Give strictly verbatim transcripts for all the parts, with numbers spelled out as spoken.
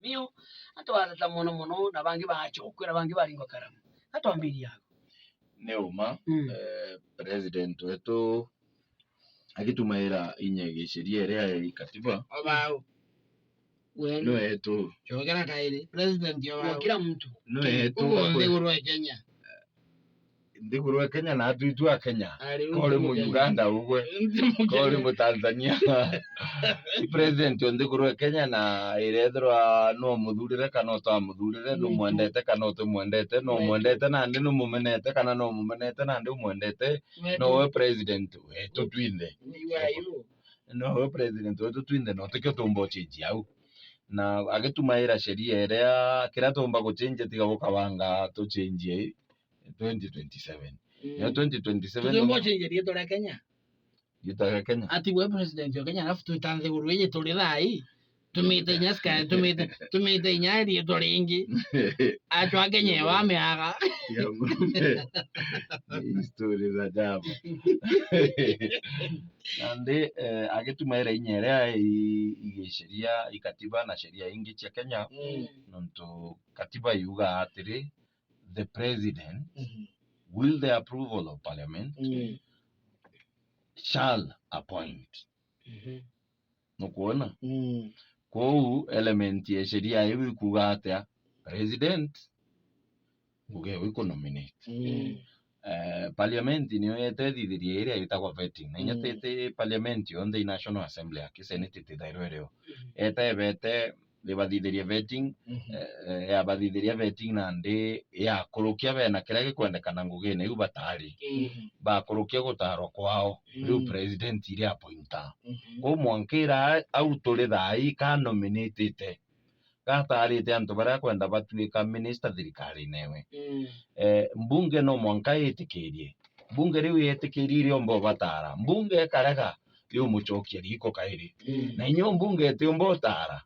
Mio, antu bathata mono mono, na bangi bachokwira, bangi baringwa karamu. Atwambiria ago. Ni uma, Mm. eh, president wetu agitumaira inya igiceria iria ya katiba. Obao. Well, no yetu. Chokera kairi, president obao. Wa kila mtu. No yetu. Uguo nthiguru ya Kenya. Nthiguru ya Kenya na atwitu a Kenya. Ari kori mu Uganda ugwe. Kori mu Tanzania. President o nthiguru ya Kenya na irethirwa no muthurire kana utamuthurire, no mwendete kana utimwendete, no mwendete nandi no mumenete kana no mumenete nandi umwendete, no we president wetu twinthe. No we president wetu twinthe, no tikio tumba uchinjia au. Na agitumaira sheria iria kiria tumba guchinjia tiga gukabanga tuchinjie twenty twenty-seven. Mm. Nio twenty twenty-seven tutumba uchinjia riitwa ria Kenya. Riitwa ria Kenya. Ati we president wa Kenya, alafu twita nthiguru iji turi thaa ii. Tumite inya ska-, tumite, tumite inya riitwa ringi. Achwa Kenya wa miaga. Ya, ni story za ajabu. Nandi, eh, agitumaira inya iria i-, igiceria, ikatiba na sheria ingi cia Kenya, Mm. nontu katiba yuga atiri, the president Mhm. with the approval of parliament Mm. shall appoint. Mhm. Nukwona? Mm. Kwou element ya sheria iu ikuuga atia? President ngugi ewe ikunominate. Mm. Eh, parliament niyo yetethithirie iria itagwa vetting. Na inya Mm. ti, ti parliament yonthe, i National Assembly aki Senate itithairwe irio. Mm. Etebete ibathithirie vetting, Mhm. eh, eh, yabathithiria vetting nandi yakurukia bena kiria gikwendekana ngugine iu batari. Mhm. Bakurukia gutarwa kwao. Riu Mm. president iria appointa. Mhm. Kwou mwanka ira au turi thaa ii ka nominatite. Gatarite antu baria akwenda batuika minister thirikarine ewe. Mm. Eh, mbunge no mwanka itikirie. Mbunge riu yetikirie iriomba ubatara. Mbunge ikarega, yumucokia riiko kairi. Mm. Na inya mbunge itiumba utara.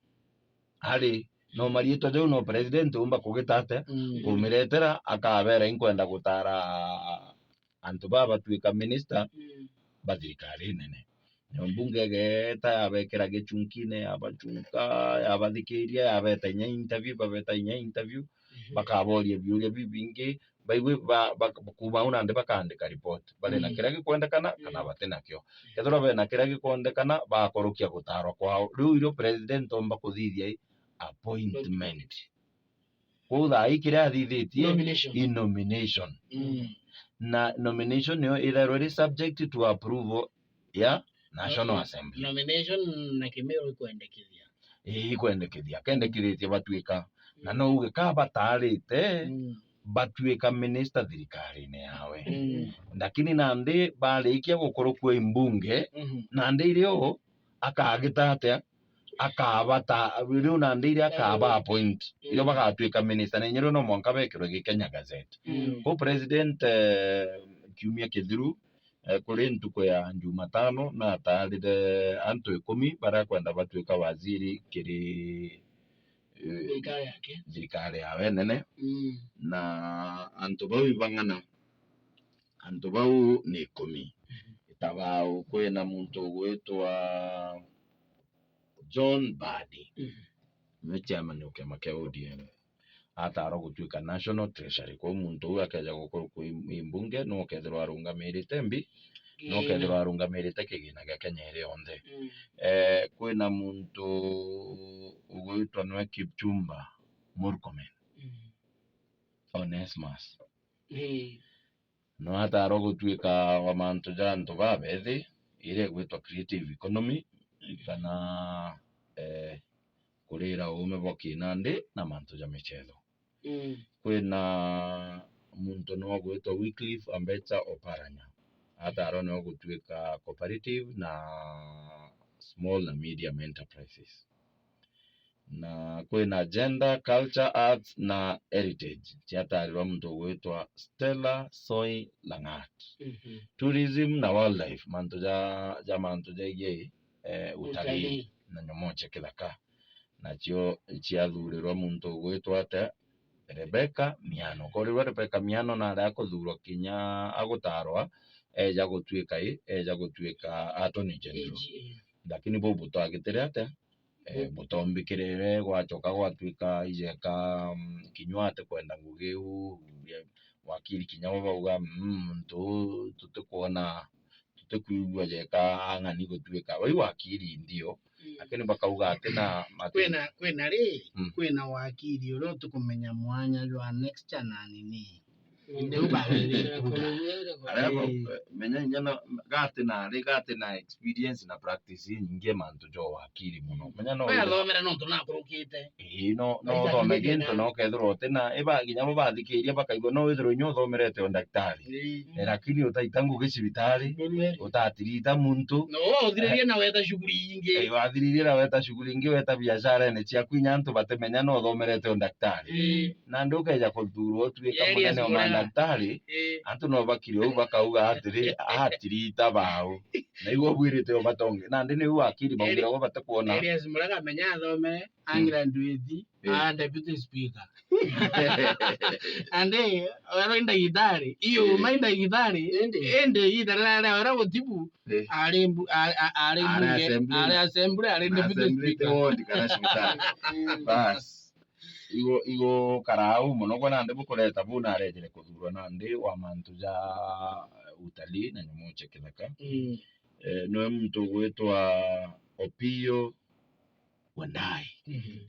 Ari, no mariitwa jau no president umba kugita atia? Mm. Kumiretera, akabera inkwenda gutara antu baa batuika minister Mm. ba thirikari nene. Nyo mbunge igeeta yabekira gichunkine, yabachunka, yabathikiria, yabeta inya interview, babeta inya interview, Mhm. bakaboria biuria bibingi, baigwe ba, ba, kuuma au nandi bakaandika report. Bari na Mm. kiria gikwendekana kana Mm. bati nakio. Kethirwa bena kiria gikwendekana, bakurukia gutarwa kwao. Riu irio president omba kuthithia i appointment. Kwou thaa ii kiria athithitie Nomination. i nomination. Mm. Na nomination niyo ithairwe iri subject to approval ya National No-, Assembly. Nomination na Kimiru ikwendekithia. Ii, ikwendekithia. Kendekithitie batuika. Na Mm. no uge ka bataarite, Mm. batuika minister thirikarine yawe. Mm. Lakini nandi barikia gukurukua i mbunge, Mhm. nandi irio akagita atia? Akabata, riu nandi iria akaba appoint, irio Mm. bagatuika minister, na inya riu no mwanka bekirwe gi Kenya Gazette. Mm. Kwou president, eh, kiumia kithiru, eh, kuri ntuku ya Jumatano, nataarire antu ikumi baria akwenda batuika waziri kiri, eh, Thirikari yake. thirikari yawe nene. Mm. Na antu bau ibang'ana, antu bau ni ikumi. Mhm. Itabau, kwina muntu ugwitwa John Mbadi. Mhm. Ni chairman wa kiama kia O D M. Ataarwa gutuika National Treasury. Kwou muntu uu akeja gukurukua i, i mbunge, no ukethirwa arungamirite mbi, no Kigina. ukethirwa arungamirite kigina gia Kenya iri yonthe. Mm. Eh, kwina muntu ugwitwa nwe Kipchumba Murkomen. Mm. Onesmus. Ii. No ataarwa gutuika wa mantu ja antu babethi, iria igwitwa creative economy, kana, eh, kurira uume bwa kinandi na mantu ja michetho. Mm. Kwina muntu no ugwitwa Wycliffe Ambetsa Oparanya. Ataarwa no gutuika cooperative na small na medium enterprises. Na kwina gender, culture, arts na heritage, ciataarirwa muntu ugwitwa Stella Soi Langat. Mhm. Tourism na wildlife, mantu ja, ja mantu jaigie, eh, utalii Utalii. na nyomoo cia kithaka. Nacio ciathurirwa muntu ugwitwa atia? Rebecca Miano. Korirwa Rebecca Miano nari akuthurwa kinya agutaarwa, eja gutuika i, eja gutuika Attorney General. A G, eh. Lakini bau butwagitire atia? Eh, mm, butombikirire, gwachoka gwatwika ijeka, mm, kinya atikwenda ngugi iu, wakiri kinya bo bauga, "Mm, muntu uu tutikwona, tutikwigua jeka ang'ani gutwika." Bai wakiri ndio, mm, lakini bakauga ati na mati- Kwina, kwina ri, mm, kwina wakiri uria utikumenya mwanya jwa next na nini. Indi u bagwirite kuruga. Aria bo- Eh. Menya inya na gati na ri, gati na experience na practice inyingi mantu jo wakiri muno. Menya no Wethomere nontu nakurukite. Ii, no, no Aitha uthome nginya gintu na- na ukethirwa uti na, iba kinya bo bathikiria bakaigua no withirwa inya uthomerete undaktari. Ii. Eh, lakini utaita ngugi cibitari, Ni kweli. Utatirita muntu. No, uthiririe na weta shughuli ingi. Eh, wathiririe na weta shughuli ingi, weta biasharene ciaku inya antu batimenya no uthomerete undaktari. Ii. Nandi ukeja kuthurwa utuika Elias munene wa Muraga. Mandaktari, Ii. Antu no bakiri uu bakauga atiri, atirita bau. Na igwe ubwirite ubatonge. Nandi niu akiri baugiragwa batakwona. Elias Muraga amenya athome, a Mm. graduate, Ii. a deputy speaker. Andi, wero i ndagitari. Iyo, Ii. ma i ndagitari. Indi. Indi, itha riria wero gutibu, Ii. ari mbu-, a-, a-, ari Ari mbunge, assembly. Ari assembly, ari Na deputy assembly speaker. Ti ward kana cibitari. Bas. Igo, igo karau mono, gwe nandi bukureta bu narejire kuthurwa nandi wa mantu ja utalii na nyamu cia kithaka. Mm. Eh, nwe muntu ugwitwa Opiyo Wandayi. Mhm.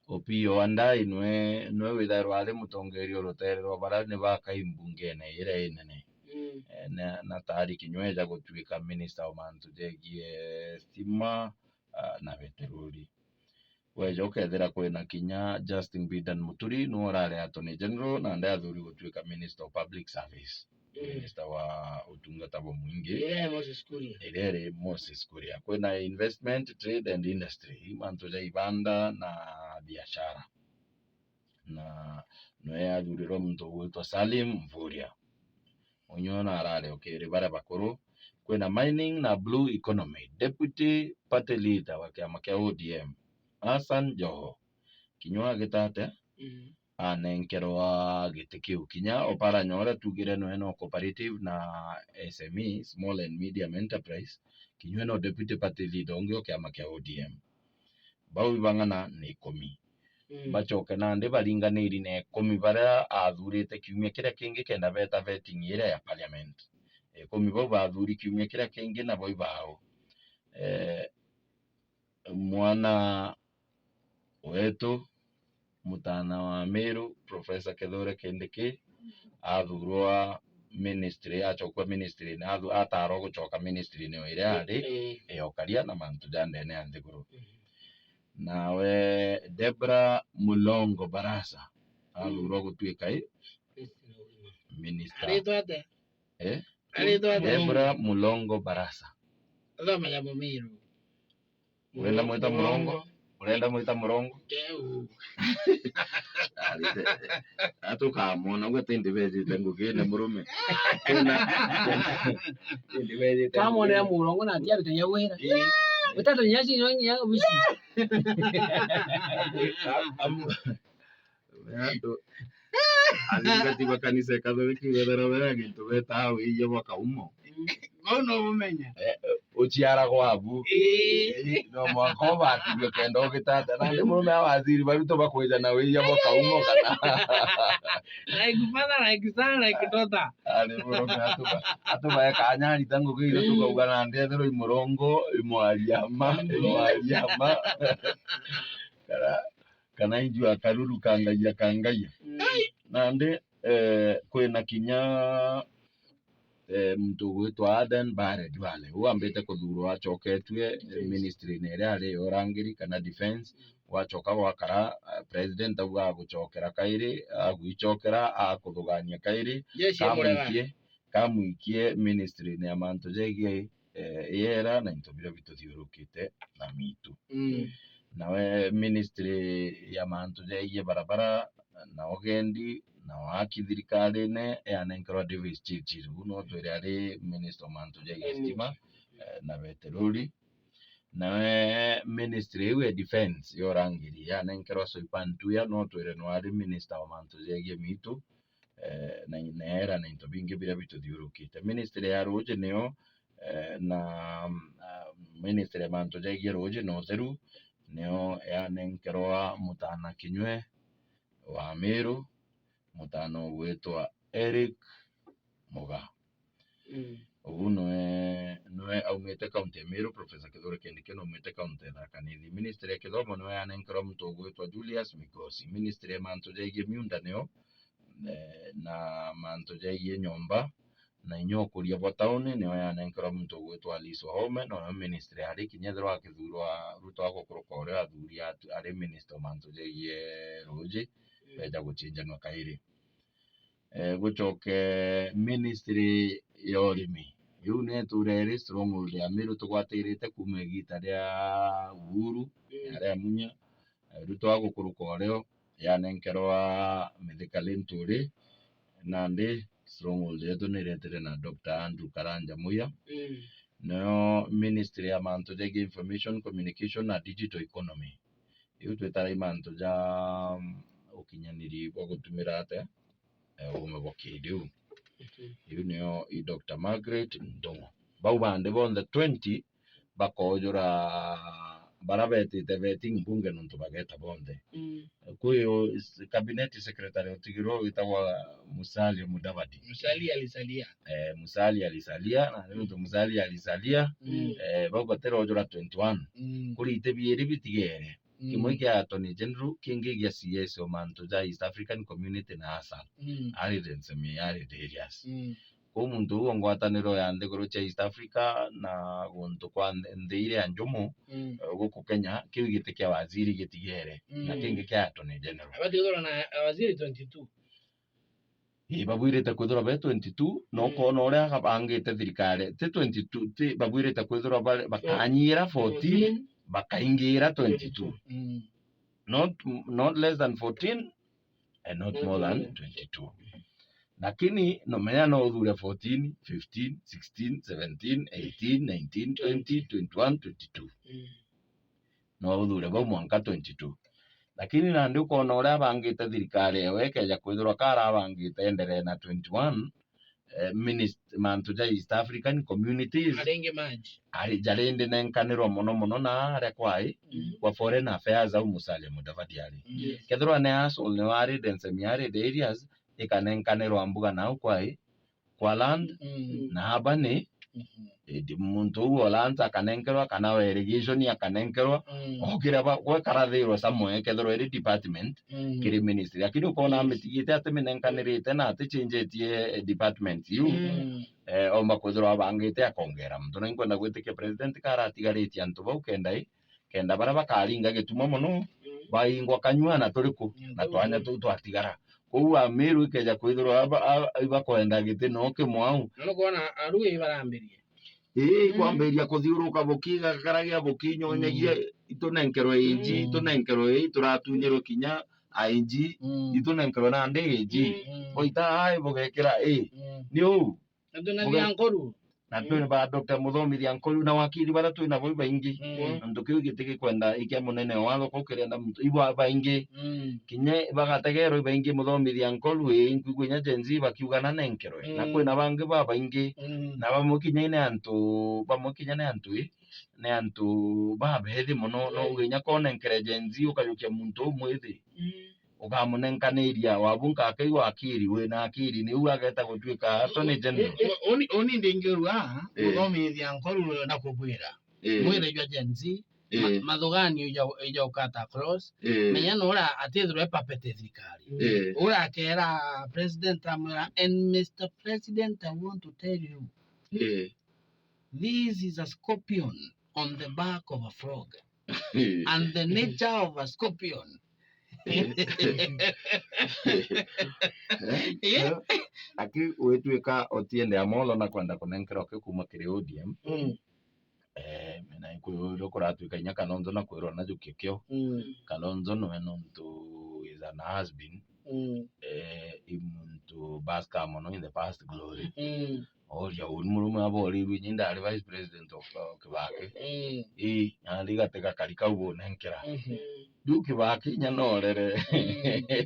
Opiyo Wandayi nwe, nwe withairwa ari mutongeria urutere rwa bara ni baka imbungene iria inene. Mm. Eh, na, na tari kinya eja gutuika minister wa mantu jegie stima, ah, na beteroli. Weja ukethira kwina kinya Justin Bidan Muturi, niwe urari Attorney General, na nandi athuri gutuika Minister of Public Service, Mm. Minister wa utungata bwa mwingi. Iria iri Moses Kuria. Iria iri Moses Kuria. Kwina investment, trade and industry, mantu ja ibanda na biashara. Na nwe athurirwe muntu ugwitwa Salim Mvurya. Unywe na arari ukiri baria bakuru. Kwina mining na blue economy. Deputy party leader wa kiama kia O D M, Hassan Joho, kinya agita atia, Mm. anenkerwa giti kiu. Kinya Oparanya uria tugire nwe no cooperative na S M E, small and medium enterprise, kinya no deputy party leader ungi o kiama kia O D M. Bau ibang'ana ni ikumi. Mm. Bacoke nandi baringaniri na ikumi baria athurite kiumia kiria kingi kenda beta vetting iria ya parliament. Ikumi bau bathuri kiumia kiria kingi nabo ibao. Eh, mwana wetu, mutana wa Miru, Professor Kithure Kindiki, athurwa ministry, acokua ministry, na athu-, atarwa gucoka ministry ni iria ari, Eh. ya ukaria na mantu ja ndene ya nthiguru. Mm. Nawe Debra Mulongo Barasa, athurwa Mm. gutuika i Yes, no, no. minister. Aritwa atia? Eh? Aritwa atia? Debra Mulongo Barasa. Thoma ya Mumiru. Urenda mwita Murongo? Urenda mwita Murongo? Keu. Arite. Atukamwona, uga tindi bejite ngugi ni murume. Kwina, tindi bejite Kamwona ya ngugi. Murongo na ati arutagia wira. Ii. Utatagia cinyo nginya obici. Am-, am-, Antu athingati ba kanisa ya Kathoriki wethera bena gintu betaa wiia bwa kaumo. Bau no bumenya. Eh, uciara gwabu. Ii. Ii, no mwanka ubatithue kenda ugitata. Nandi murume a waziri baruto bakwija na wiia bwa kaumo kana. Like father, like son, like daughter. Ari murume atuba, atubae kanya arita ngugi iria tukauga nandi ethirwa i Murongo, i Mwariama, i Mwariama. Kana kana inju akaruru kangaia kangaia. Mm. Nandi, eh, kwina kinya, eh, muntu ugwitwa Aden Bare Duale. Uu ambite kuthurwa acoketue, eh, Defense. Ministry-ini iria ari ya urangiri kana defense. Gwacoka gwakara, eh, president auga agucokera kairi, agwicokera, akuthugania kairi, Jeshi ya Murega. Kamwikie, kamwikie ministry-ini ya mantu jegie, eh, yera na into biria bituthiurukite na mitu. Mm. Nawe ministry ya mantu jegie barabara na ugendi na waki thirikarine yanenkerwa Davis Chirchir. Uu no twire ari minister wa mantu jegie Mm. stima, eh, na beteroli. Nawe ministry iu ya defense ya urangiri yanenkerwa Soipan Tuya, no twire no ari minister wa mantu jegie mitu, eh, na, na era na into bingi biria bituthiurukite. Ministry ya ruuji niyo, eh, na, ah, ministry ya mantu jegie ruuji na utheru, nio yanenkerwa mutana kinywe wa Miru, mutana ugwitwa Eric Muga. Mm. Ubu nwe, nwe aumite kaunti ya Miru, Professor Kithure Kindiki naumite kaunti ya Tharaka Nithi. Ministry ya kithomo nwe yanenkerwa muntu ugwitwa Julius Migosi. Ministry ya mantu jaigie miunda nio, eh, na mantu jaigie nyomba, na inya ukuria bwa tauni nio yanenkerwa muntu ugwitwa Alice Wahome, noyo ministry ari kinya ethirwa akithurwa Ruto agukuruka uria athuri atu-, ari minister o mantu jaigie ruji, beja guchinjanua kairi. Eh, gucoke ministry ya urimi. Iu ni itura iri stronghold ya Miru tugwatirite kuuma igita ria Uhuru, mm, ya ria Munya, eh, Ruto agukuruka urio, yanenkerwa Mithika Linturi, nandi stronghold yetu ni iretire na Doctor Andrew Karanja Muya. Mm. Nio ministry ya mantu jaigie information, communication na digital economy. Iu twitarai mantu ja, mm, ukinyaniri bwa gutumira atia, eh, uume bwa kiriu. Mhm. Iu nio i Doctor Margaret Ndung'u. Bau bandi bonthe twenty bakoojura bara betite vetting mbunge nontu bageta bonthe. Mm. Kwi u-, s-, cabinet secretary utigirwe witagwa Musalia Mudavadi. Musalia alisalia. Eh, Musalia alisalia, na nontu Musalia alisalia, mm, eh, bau batirojura twenty-one. Mm. Kuri iti biiri bitigere. Kimwe, mm, kia Attorney General, kingi gia C S o mantu ja East African Community na ASAL, mm, arid and semi-arid areas. Mm. Kwou muntu uu o ngwataniro ya nthiguru cia East Africa na guntu kwa nthi, nthi iria njumu, mm, eh, guku Kenya, kiu giti kia waziri gitigere, na, mm, kingi kia Attorney General. Abati guthurwa na waziri twenty-two. Ii, babwirite kwithirwa be twenty-two, na, mm, ukoona uria abangite thirikari, ti twenty-two, ti, babwirite kwithirwa bari, bakanyira fourteen, fourteen, bakaingira twenty-two. Mm. Not, not less than fourteen and not more than twenty-two. Lakini nomenya no uthure fourteen, fifteen, sixteen, seventeen, eighteen, nineteen, twenty, twenty-one, twenty-two. Mm. No uthure bau mwanka twenty-two. Lakini nandi ukoona uria abangite thirikari ewe ikeja kwithirwa kara abangite enderee na twenty-one, eh, minist-, mantu ja East African communities. Aringi maji. Ari, jarindi nenkanirwa mono mono na aria kwai, mm, kwa foreign affairs au Musalia Mudavadi ari. Yes. Kethirwa ni ASAL ni arid and semi-arid areas, ikanenkanirwa mbuga nau kwai, kwa land, mm, na urban, mhm, eh, di-, muntu uu o land akanenkerwa, kana wa irrigation akanenkerwa, mm, o kiria ba-, gwekarathirwe somewhere, kethirwa iri department, mm, kiri ministry. Lakini ukoona, yes, amitigite ati minenkanirite na ati changetie, eh, department iu, mm, eh, omba kwithirwa abangite akongera muntu. Na inkwenda gwitikia president kara atigaritie antu bau kenda i, kenda baria bakaringa gituma mono, mm, baingwa kanyua na turi ku, mm, na twanya tuu twatigara. Kwou Amiru ikeja kwithirwa aba-, a-, ibakwenda giti no kimwe au. Na nukwona aru ibarambirie. Ii, mm, kwambiria kuthiuruka bukiga, karagia bukinyonyagia, mm, itunenkerwe iji, mm, itunenkerwe ii, turatunyirwe kinya aiji, mm, itunenkerwe nandi iji. Mm. Boita ai bugekira ii. Mm. Ni uu. Na twina Muge-, Thiankuru. Na twina ba Doctor Muthomithia Nkuru na wakiri baria twina bo ibaingi. Mm. Nontu kiu giti gikwenda ikia munene wa watho kuu kirienda muntu. Ibo baingi. Mm. Kinya bagategerwa ibaingi Muthomithia Nkuru, ii, nkwigua inya Gen Z bakiuga na nenkerwe. Na, mm, kwina bangi babaingi. Mm. Na bamwe kinya ni antu, bamwe kinya ni antu, ii, ni antu babethi mono. No, mm, uge inya konenkere Gen Z ukajukia muntu umwithi. Mm. Ukamunenkaniria wabu nkakaigua akiri, wina akiri, niu ageta gutuika Attorney General. U-, u-, uni, uni ndingiurua, eh, guthomithia Nkoru na kubwira. Eh. Mwire jwa Gen Z, ma-, eh, mathuganio ija, ija ukata across. Eh. Menya nura atithirwe puppet thirikari. Eh. Ura akera president amwira, "And Mister President, I want to tell you, eh, this is a scorpion on the back of a frog." And the nature of a scorpion. Eh. Eh? Eh? Aki witwika Otiende Amolo na kwenda kunenkerwa ki kuma kiri O D M. Mm. Eh, na ikwirwo kuratuika inya Kalonzo na kwirwa na jukio kio. Mm. Kalonzo nwe nontu is an has been. Mm. Eh, i muntu baska mono in the past glory. Mm. Oria uu ni murume aborirwe, inyi ndari vice president of, uh, Kibaki. Mm. Ii, nandi gati gakari kau bunenkera. Mhm. Riu Kibaki inya norere. Mm.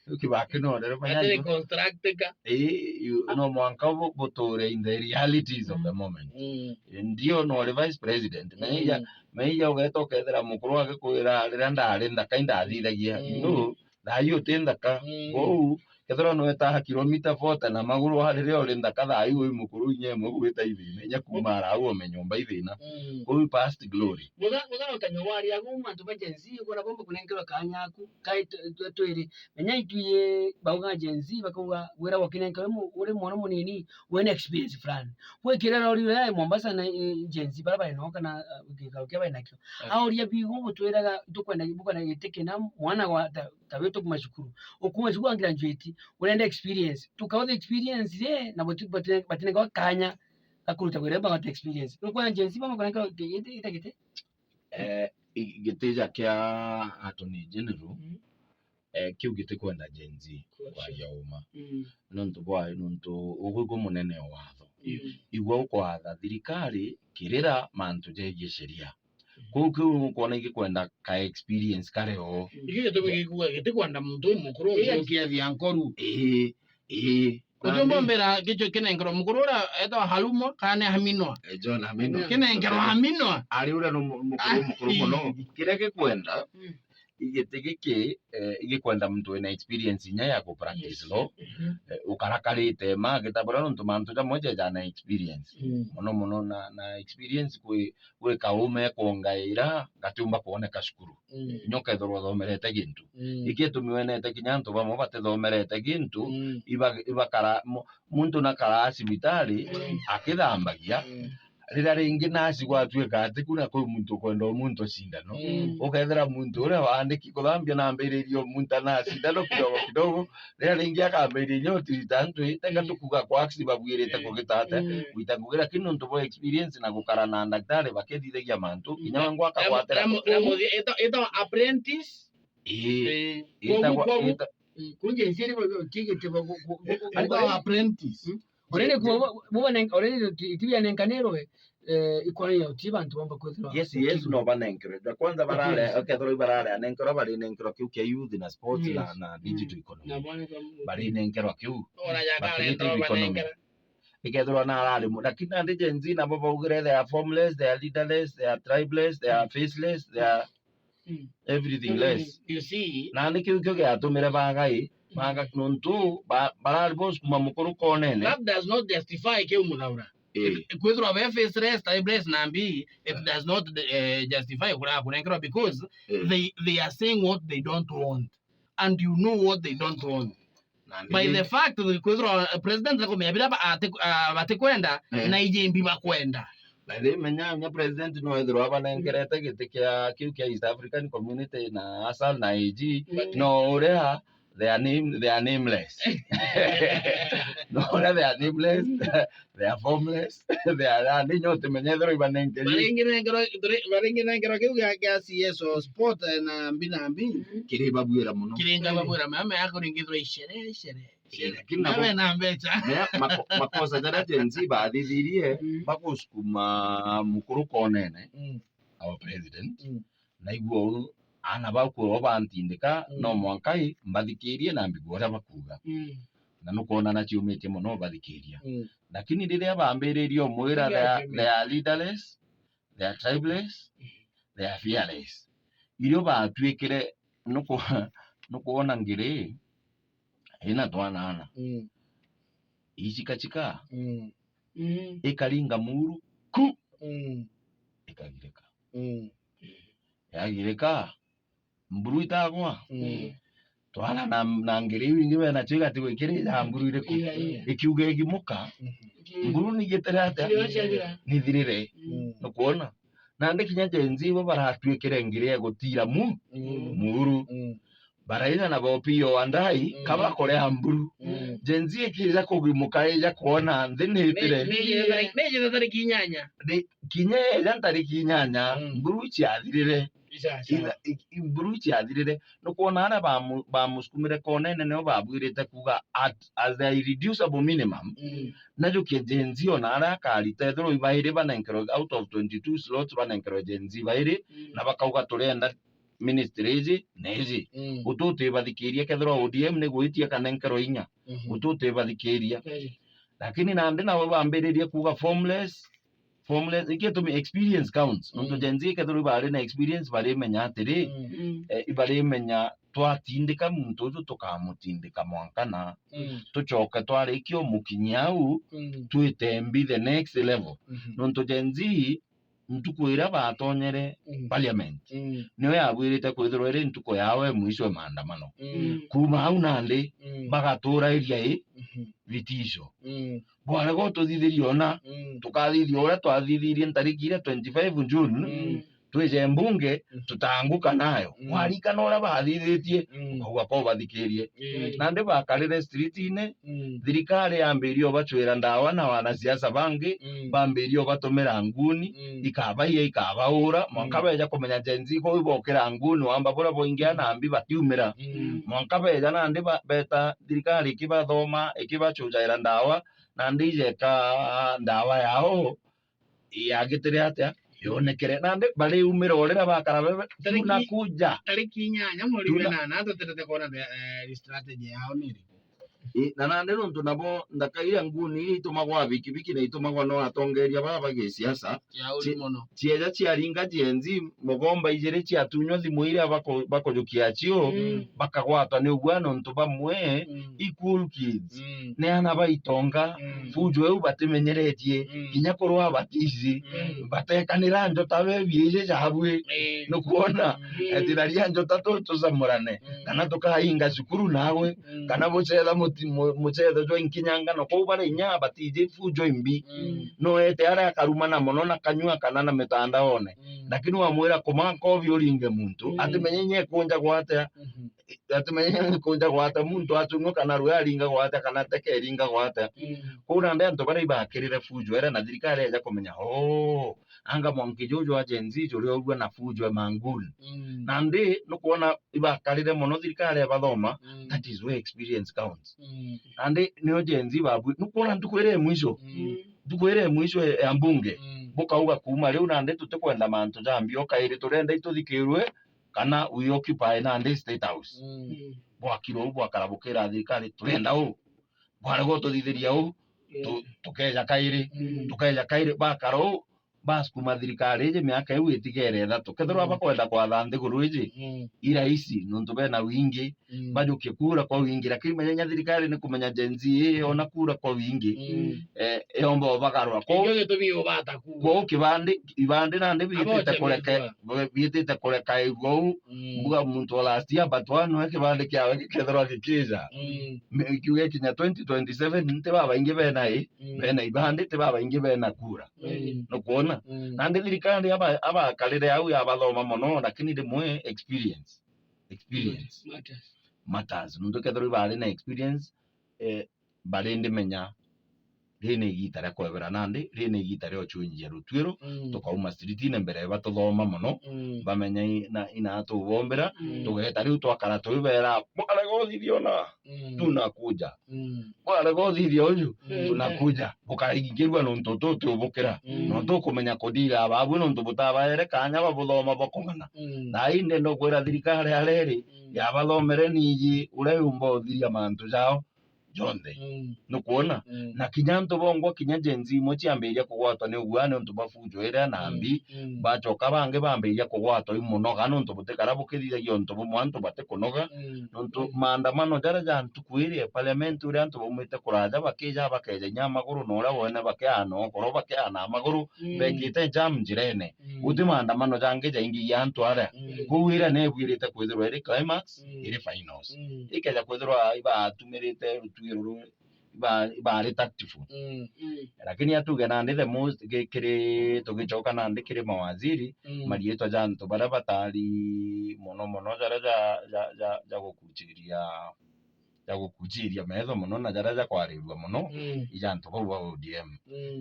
Riu Kibaki norere, manya Atiri ju- constructika. Ii, you, no mwanka bu-, buture in the realities of the moment. Mm. Ndio nori vice president. Meija, Mm. meija ugeta ukethira mukuru agikwira, "Riria ndari nthaka indathithagia." Mm. No, thaa ii uti nthaka. Mm. Kwou, kethirwa nwetaga kilomita forty na maguru, riria uri nthaka thaa ii wi mukuru, inya imwe gwita ithina, inya kuuma arau ome nyomba ithina. Mm. Kwou past glory. Mutha-, mutharaukanio waria agu mantu ba Gen Z, ukona bomba kunenkerwa kaanya aku, kai tu-, tu-, twiri. Menya itwi bauga Gen Z, bakauga, wira gwakinenkerwa mu-, uri mwana munini, wina experience fulani. Gwikirira uri uri Mombasa na, eh, Gen Z, bara bari nao kana, eh, gikaro kia bari nakio. Eh. Auria bigu butwiraga, tukwenda, bukwenda giti kina mwana wa ta, ta wi tukuma cukuru. Ukuma cukuru wa graduate, urenda experience. Tukautha experience ye, na bati-, bati-, batinengawa kanya ga kuruta wira, bagate experience. Nukwona Gen Z bamwe kunenga giti, giti, giti? Eh, i-, giti ja kia Attorney General, Mm. eh, kiu gitikwenda Gen Z, kwaria uma. Mm. Nontu bwa, nontu ugwikwa munene o watho. Mm. Igua ukwatha thirikari kirira mantu jegie sheria. Mm. Kwou kiu ukwona igikwenda ka experience kari o. Mm. Iki gitumi gikuga gitikwenda muntu umukuru. Ii, ukiethia nkoru. Ii, ii. Uju mbombera gicho kinengerwa mukuru uria etwa Halumo kana ni Haminwa? Eh, John Haminwa. Kinengerwa Haminwa. Ari uria ni mu-, mukuru, mukuru muno. Kiria gikwenda, Mm. igiti giki, eh, igikwenda muntu wina experience inya ya ku practice Yes. law. Mhm. Eh, ukarakarite ma gitabura nontu mantu jamwe jeja na experience. Mm. Muno muno na, na experience kwi, gwi kaume kungaira gatiumba kwoneka cukuru. Mm. Inya ukethirwa uthomerete gintu. Mm. Iki itumi wenete kinya antu bamwe batithomerete gintu, Mm. iba-, ibakara, mu-, muntu nakaraa cibitari Mm. akithambagia, Mm. riria ringi nasi gwatuika ati kuna kwi muntu ukwenda umunto cindano, Mm. ukethira muntu uria waandiki kuthambia nambiririe umunta na cindano kidogo kidogo, riria ringi akambiriria utirita ntwi, tenga Mm. tukuga kwa aksi babwirite Mm. kugita atia, Mm. gwita ngugi, lakini nontu bwa experience na gukara na ndagitari bakithithagia mantu, Mm. kinya we ngwa Ramu-, akagwatira ramu-, ramu-, ita-, ita apprentice. Ii. Eh, Ita kogu, gwa-, kogu, ita- mm, kunje nsieri bo, bo, tigete bo, bo, bo, Eh, bo, Ariko bo, apprentice. Mm. Already ku bo, bo, bo, already ti, ti bia nenkanirwe, eh, ikora ya uti bantu bamba kwithirwa. Yes, yes, no banenkerwe. Ja kwanza barare, Yes. okethirwa ibarare anenkerwa, barinenkerwa kiu kia youth na sports Mm. na, na digital Mm. economy. Na bwana kwa Mungu. Barinenkerwa kiu. Ora ya kare Bakirite ndo economy. Banengera. Ikethirwa na arari mu-, lakini nandi Gen Z nabo baugire they are formless, they are leaderless, they are tribeless, they are faceless, they are Mm. everything Mm, less. You see, Na ni kiu kio giatumire bagai, Mm. baga nontu ba-, barari bos kuma mukuru konene. That does not justify kiu muthaura. Eh. It, kwithirwa be faceless, tribeless na mbi, it Eh. does not, eh, justify kuria kunenkerwa because Eh. they, they are saying what they don't want. And you know what they don't want. Na By ndigi- the fact, kwithirwa president akumenya biria ba-, ati-, ah, batikwenda, Eh. na iji mbi bakwenda. By the way, menya, menya president no ethirwa abanenkerete giti kia, kiu kia East African Community na ASAL na A G, But no uria they are name-, they are nameless. No uria they are nameless, they are formless, they are, ah, ni nyo tumenye ethirwa ibanenkerie. Baringi nengerwa, turi-, baringi nengerwa kiu gia, gia C S O sport, eh, na mbi na mbi. Mhm. Kiri babwira muno. Kiringa babwira mama yako ringithirwa ishere, ishere. Eh, lakini nabo Nawe na mbecha. Mea-, mako-, makosa jaria Gen Z bathithirie, Mm. bagusukuma mukuru konene, Mm. our president, Mm. na igua uu, aana bau kwao bantindika, Mm. no mwanka i mbathikirie na mbigua uria bakuuga. Mm. Na nukwona naciumitie muno bathikiria. Mm. Lakini riria bambiririe umwira Iga they are, atume. They are leaderless, they are tribeless, Mm. they are fearless. Irio batuikire nuku-, nukwona ngiri ina twana ana. Mm. Ichikachika, Mm. Mm. ikaringa muru ku, Mm. ikagirika. Mm. Yagirika, mburu itagwa. Mm. Twana na, na ngiri iu ingi benacio igatigwa ikirija mburu iriku? Iya, iya. Ikiuga igimuka, Mhm. mburu nigitire atia? Irio ciathira. Nithirire. Mm. Nukwona? Nandi kinya Gen Z bo baratuikire ngiri ya gutira mu-, Mm. muru. Mm. Baraina na Bopio Wandai, Mm. kaba korea mburu. Mm. Gen Z ikija kugimuka, ija kwona nthi nitire. Ni, ni, ni, ni, ni, ni tariki inyanya. Ni, kinya eja ntariki inyanya, Mm. mburu ciathirire. Itha-, i-, i-, mburu ciathirire, nukwona aria bamu-, bamusukumire konene nio babwirite kuuga at, as the irreducible minimum, najukie Gen Z ona aria akarita, ethirwa ibairi banenkerwe out of twenty-two slots, banenkerwe Gen Z bairi, na bakauga, "Turenda ministry iji na iji." Guti utibathikiria kethirwa O D M ni gwitia kanenkerwe inya. Guti utibathikiria. Lakini nandi nabo bambiririe kuuga formless, formless, iki gitumi experience counts. Nontu Gen Z kethirwa ibari na experience, barimenya atiri, eh, ibarimenya twatindika muntu uju tukamutindika mwanka na tucoke twarikia umukinyia au, twitembi the next level. Nontu Gen Z, ntuku iria batonyere parliament, nio yabwirite kwithirwa iri ntuku yao e mwisho e maandamano. Kuuma au nandi, bagatura iria i vitisho. Bwarega ututhithiria ona, tukathithia uria twathithirie ntariki iria twenty-five June, twije mbunge, tutaanguka nayo. Warikana uria bathithitie, ukauga ko bathikirie. Nandi bakarire streetine, thirikari yambirie ubacwira ndawa na wanasiasa bangi, bambirie ubatumira nguni, ikabaiya, ikabaura, mwanka beja kumenya Gen Z kuu ibokira nguni, wamba buria boingia na mbi batiumira. Mwanka beja nandi ba-, beta thirikari ikibathoma, ikibacujaira ndawa, nandi ijeka ndawa yao yagitire atia? Yonekere. Nandi bariumira o riria bakara bebe, tariki, tunakuja. Tariki inyanya mweri wa inana, tutirete kwona the, eh, strategy yao ni iriku. Ii, na nandi nontu nabo nthaka iria nguni iria itumagwa bikibiki na itumagwa no atongeria baa ba gisiasa, cieja ciaringa Gen Z, mugomba ijiri ciatunywa thimu iria baku-, bakujukia cio, bakagwatwa ni ugua nontu bamwe i cool kids. Ni ana baitonga, fujo iu batimenyeretie, kinya kurwa batici, batekanira njota bebi iji jabwi. Nukwona? Eti tharia njota tu tucamurane, kana tukainga cukuru nawe, kana bucetha muti-, mu-, mucetho jwa inkinyangano. Kwou bari inya batiji fujo imbi. No ete aria akarumana mono na kanyua kana na mitandaone. Lakini wamwira kumanka ubi uringe muntu, atimenye inya ikunjagwa atia. Atimenye inya ikunjagwa atia, muntu acung'wa kana rwe aringagwa atia, kana teke iringagwa atia. Kwou nandi antu baria ibakirire fujo iria na thirikari eja kumenya, oo, anga mwanki juju jwa Gen Z juria urua na fujo e manguni. Nandi nukwona ibakarire mono thirikari ebathoma, that is where experience counts. Nandi nio Gen Z babu, nukwona ntuku iria e mwisho, ntuku iria e mwisho ya mbunge, bukauga kuuma riu nandi tutikwenda mantu ja mbio kairi, turenda ituthikirwe kana we occupy nandi State House. Bwakira uu bwakara bukira thirikari, turenda uu, bwarega ututhithiria uu, tu-, tukeja kairi, tukeja kairi, bakara uu, basukuma thirikari iji miaka iu itigere ithatu. Kethirwa bakwenda kwatha nthiguru iji, i raisi, nontu bena wingi, bajukie kura kwa wingi, lakini menya inya thirikari ni kumenya Gen Z ii ona kura kwa wingi, eh, yomba ubagarwa. Kwou, ikio gitumi ubata kuuga. Kwou kibandi, ibandi nandi biitite kureke-, biitite kurekairua uu, mbuga muntu wa last year, but one we kibandi kiawe gikethirwa gikija. Mi-, kiuge kinya twenty twenty-seven, nti babaingi bena i, bena ibandi, ti babaingi bena kura. Nukwona? Nandi thirikari aba-, abakarire au yabathoma mono, lakini rimwe experience. Experience matters. Nontu kethirwa ibari na experience, eh, bari ndimenya, riri ni igita ria kwebera nandi, riri ni igita ria ucunjia rutuiro, tukauma streetine mbere batuthoma mono, bamenya i-, na, ina tubombera, tugeta riu twakara twibera, bwarega uthithia ona, tunakuja. Bwarega uthithia uju, tunakuja. Bukaingirua nontu tu tiubukira. No tukumenya kudira babu nontu butabaere kanya babuthoma bukung'ana. Na indi ndukwira thirikari areri, yabathomere niji uria yumba uthiria mantu jao jonthe. Nukwona? Na kinya antu bongwa, kinya Gen Z imwe ciambiria kugwatwa ni ugua nontu bwa fujo iria na mbi, bacoka bangi bambiria kugwatwa i munoga nontu butikara bukithithagia untu bumwe antu batikunoga. Nontu maandamano jaria ja ntuku iria e parliament, uria antu baumite kuraja bakija bakeja inya maguru, na uria wone bakiana okoro bakiana maguru, bekite jam njirene. Guti maandamano jangi jaingi ya antu aria. Kwou iria nebwirite kwithirwa iri climax, iri finals. Ikeja kwithirwa ibatumirite rutuiro ru-, iba-, ibari tactful. Lakini atuge nandi the most, ki-, kiri, tugicoka nandi kiri mawaziri, mariitwa ja antu baria batari mono mono jaria ja, ja, ja, ja gukuchiria, ja gukuchiria metho mono na jaria ja kwarirua mono, ija antu bau ba O D M.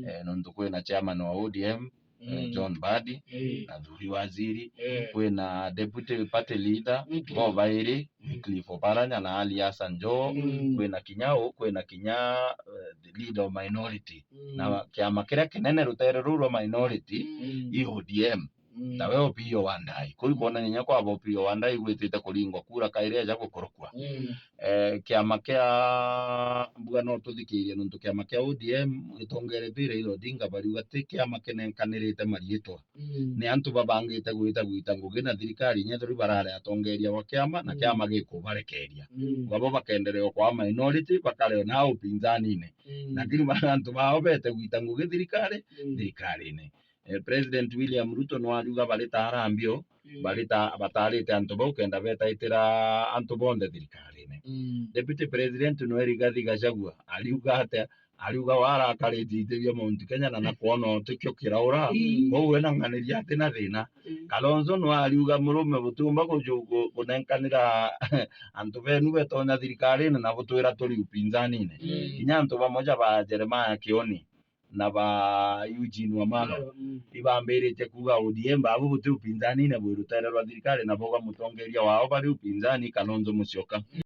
Eh, nontu kwina chairman wa O D M, eh, John Mbadi, eh, Gathuri Waziri, eh, kwina deputy party leader, Wycliffe, bo bairi, mm, Wycliffe Oparanya na Ali Hassan Joho, mm, kwina kinya u, kwina kinya, eh, the leader of minority. Mm. Na kiama kiria kinene rutere ruu rwa minority, mm, i O D M. Mm. Tawe Opiyo Wandayi. Kuu kwonania kinya kwaba Opiyo Wandayi gwitite kuringwa kura kairi eja gukurukwa. Mm. Eh, kiama kia, mbuga no tuthikiirie nontu kiama kia O D M gitongeretwe i Raila Odinga bariuga ti kiama kinenkanirite mariitwa. Mm. Ni antu babangite gwita gwita ngugi na thirikari inya ethirwa barari atongeria ba kiama na, mm, kiama gikubarekeria. Mm. Kwabo bakenderea kwa minority, bakare na upinzanine. Mm. Lakini ba-, antu bao bete gwita ngugi thirikari, mm, thirikarine. Eh, President William Ruto nwariuga bari ta Harambee, mm, bari ta, batarite antu bau kenda betaitira antu bonthe thirikarine. Mm. Deputy President nwe Rigathi Gachagua ariuga atia? Ariuga warakarite iti bia Mount Kenya na nakwona utikio kiraura. Mm. Kwou we nang'aniria ati na thina. Mm. Kalonzo nwe ariuga murume butiumba kuju-, ku-, kunenkanira antu benu betonya thirikarine na butwira turi upinzanine. Mm. Kinya antu bamwe ja ba Jeremiah Kioni na ba Eugene Wamalwa, mm, ibambiritie kuuga O D M babu buti upinzanine bwi rutere rwa thirikari, na bauga mutongeria wao bari upinzani Kalonzo Musyoka.